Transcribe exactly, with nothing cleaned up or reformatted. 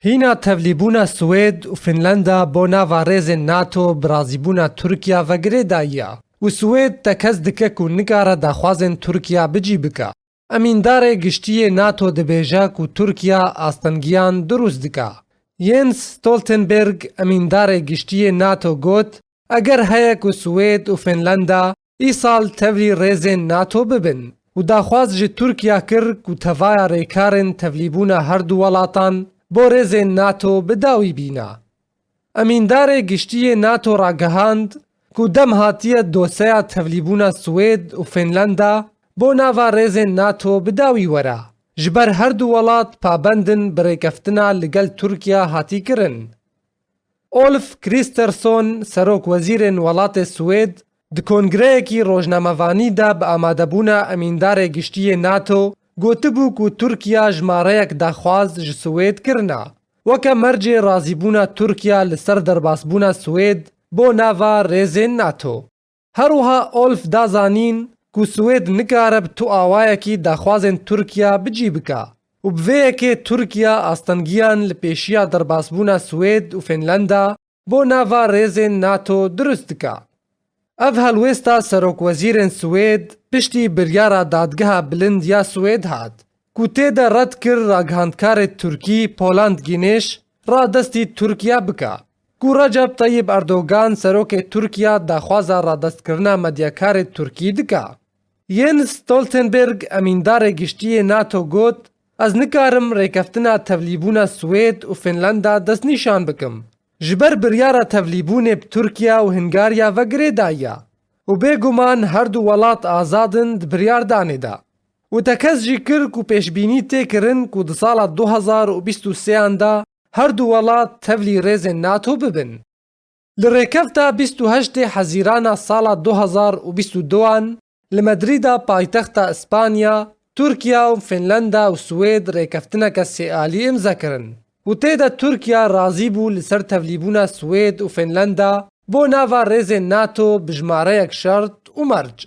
Hîna tevlîbûna Swêd û Finlanda bo nava rêzên nato bi razîbûna Tirkiya ve girêdayî ye û Swêd tekez dike ku nikare daxwazên Tirkiya bi cî bike. Emîndarê giştî yê nato dibêje ku Tirkiya astengiyan dirûst dike. Jens Stoltenberg, emîndarê giştî yê nato got, eger heye ku Swêd û Finlanda îsal tevlî rêzên nato bibin û daxwaz ji Tirkiya kir ku tevaya rêkarên tevlîbûna her du welatan bo rêzên nato bi dawî bîne. Emîndarê giştî yê nato ragihand ku dem hatiye doseya tevlîbûna Swêd û Finlanda bo nava rêzên nato bi dawî were, ji ber her du welat pabend in bi rêkeftina li gel Tirkiya hatî kirin. Ulf Kristersson, serokwezîrên welatê Swêd, di kongreyekî rojnamevanî de bi amadebûna emîndarê giştî yê nato gotibû ku Tirkiya jimareyek daxwaz ji Swêd kirine, weke mercê razîbûna Tirkiya li ser derbasbûna Swêd bo nava rêzên nato. Her wiha Ulf da zanîn ku Swêd nikare bi tu awayekî daxwazên Tirkiya bi cî bike û bi vê yekê Tirkiya astengiyan li pêşiya derbasbûna Swêd û Finlanda bo nava rêzên nato dirust dike. Ev helwêsta serokwezîrên Swêd piştî biryara Dadgeha Bilind ya Swêd hat, ku tê de red kir ragihandkarê Tirkî Poland Ginêş radestî Tirkiya bike, ku Recep Tayyip Erdogan, serokê Tirkiya, daxwaza radestkirina medyakarê Tirkî dike. Jens Stoltenberg, emîndarê giştî yê nato, got, ez nikarim rêkeftina tevlîbûna Swêd û Finlanda destnîşan bikim, ji ber biryara tevlîbûnê bi Tirkiya û Hungariya ve girêdayî ye û bêguman her du welat azad in di biryardanê de. Û tekez jî kir ku pêşbînî tê kirin ku di sala du hezar û bîst û sêyan de her du welat tevlî rêzên nato bibin. Li rêkefta bîst û heştê Hezîrana sala du hezar û bîst û duan li Madrîda paytexta Îspanya, Tirkiya û Finlanda û Swêd rêkeftineke sêalî îmze kirin û tê de Tirkiya razî bû li ser tevlîbûna Swêd û Finlanda bo nava rêzên nato bi jimareyek şert û merc.